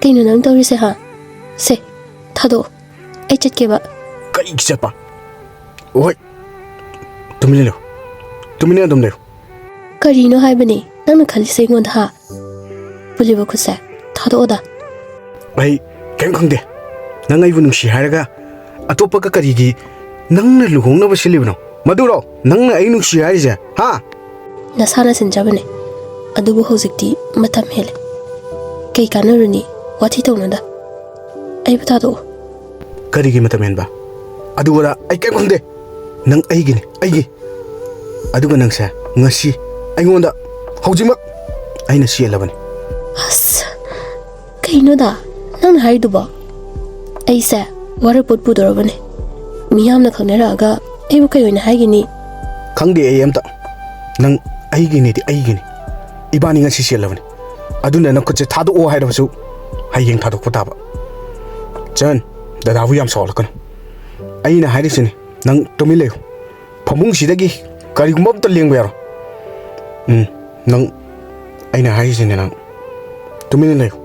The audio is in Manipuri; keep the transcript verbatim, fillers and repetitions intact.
ꯀꯩꯅꯣ ꯅꯪ ꯇꯧꯔꯤꯁꯦ, ꯍꯥ? ꯁꯦ, ꯊꯥꯗꯣꯛꯑꯣ꯫ ꯑꯩ ꯆꯠꯀꯦꯕ꯫ ꯀꯩꯒꯤ ꯆꯠꯄ? ꯍꯣꯏ, ꯇꯨꯃꯤꯟꯅ ꯂꯩꯌꯨ꯫ ꯇꯨꯃꯤꯟꯅ ꯑꯗꯨꯝ ꯂꯩꯌꯨ꯫ ꯀꯔꯤꯅꯣ ꯍꯥꯏꯕꯅꯤ ꯅꯪꯅ ꯈꯜꯂꯤꯁꯦ ꯑꯩꯉꯣꯟꯗ, ꯍꯥ? ꯄꯨꯜꯂꯤꯕ ꯈꯨꯠꯁꯦ ꯊꯥꯗꯣꯛꯑꯣꯗ꯫ ꯑꯩ ꯀꯔꯤꯝ ꯈꯪꯗꯦ꯫ ꯅꯪ ꯑꯩꯕꯨ ꯅꯨꯡꯁꯤ ꯍꯥꯏꯔꯒ ꯑꯇꯣꯞꯄꯒ ꯀꯔꯤꯒꯤ ꯅꯪꯅ ꯂꯨꯍꯣꯡꯅꯕ ꯁꯤꯜꯂꯤꯕꯅꯣ? ꯃꯗꯨꯔꯣ ꯅꯪꯅ ꯑꯩ ꯅꯨꯡꯁꯤ ꯍꯥꯏꯔꯤꯁꯦ, ꯍꯥ? ꯅꯁꯥꯅ ꯁꯤꯟꯖꯕꯅꯦ꯫ ꯑꯗꯨꯕꯨ ꯍꯧꯖꯤꯛꯇꯤ ꯃꯇꯝ ꯍꯦꯜꯂꯦ꯫ ꯀꯩ ꯀꯥꯟꯅꯔꯨꯅꯤ ꯋꯥꯊꯤ ꯇꯧꯅꯗ꯫ ꯑꯩꯕꯨ ꯊꯥꯗꯣꯛꯑꯣ꯫ ꯀꯔꯤꯒꯤ ꯃꯇꯝ ꯍꯦꯟꯕ? ꯑꯗꯨ ꯑꯗꯥ ꯑꯩ ꯀꯔꯤꯝ ꯈꯪꯗꯦ꯫ ꯅꯪ ꯑꯩꯒꯤꯅꯤ, ꯑꯩꯒꯤ꯫ ꯑꯗꯨꯒ ꯅꯪꯁꯦ ꯉꯁꯤ ꯑꯩꯉꯣꯟꯗ ꯍꯧꯖꯤꯛꯃꯛ ꯑꯩꯅ ꯆꯦꯜꯂꯕꯅꯤ꯫ ꯑꯁ, ꯀꯩꯅꯣꯗ ꯅꯪꯅ ꯍꯥꯏꯔꯤꯗꯨꯕꯣ? ꯑꯩꯁꯦ ꯋꯥꯔꯣꯏꯄꯣꯠ ꯄꯨꯗꯧꯔꯕꯅꯦ꯫ ꯃꯤꯌꯥꯝꯅ ꯈꯪꯅꯔꯛꯑꯒ ꯑꯩꯕꯨ ꯀꯩ ꯑꯣꯏꯅ ꯍꯥꯏꯒꯅꯤ? ꯈꯪꯗꯦ ꯑꯩ ꯑꯝꯇ꯫ ꯅꯪ ꯑꯩꯒꯤꯅꯤꯗꯤ ꯑꯩꯒꯤꯅꯤ꯫ ꯏꯕꯥꯅꯤ ꯉꯁꯤ ꯆꯦꯜꯂꯕꯅꯤ꯫ ꯑꯗꯨꯅ ꯅꯪ ꯈꯨꯠꯁꯦ ꯊꯥꯗꯣꯛꯑꯣ ꯍꯥꯏꯔꯕꯁꯨ ꯍꯌꯦꯡ ꯊꯥꯗꯣꯛꯄ ꯇꯥꯕ꯫ ꯆꯟ, ꯗꯗꯥꯕꯨ ꯌꯥꯝ ꯁꯥꯎꯍꯜꯂꯛꯀꯅꯨ꯫ ꯑꯩꯅ ꯍꯥꯏꯔꯤꯁꯤꯅꯤ, ꯅꯪ ꯇꯨꯃꯤꯟ ꯂꯩꯌꯨ꯫ ꯐꯃꯨꯡꯁꯤꯗꯒꯤ ꯀꯔꯤꯒꯨꯝꯕ ꯑꯝꯇ ꯂꯦꯡꯕ ꯌꯥꯔꯣꯏ꯫ ꯎꯝ, ꯅꯪ, ꯑꯩꯅ ꯍꯥꯏꯔꯤꯁꯤꯅꯦ, ꯅꯪ ꯇꯨꯃꯤꯟꯅ ꯂꯩꯌꯨ꯫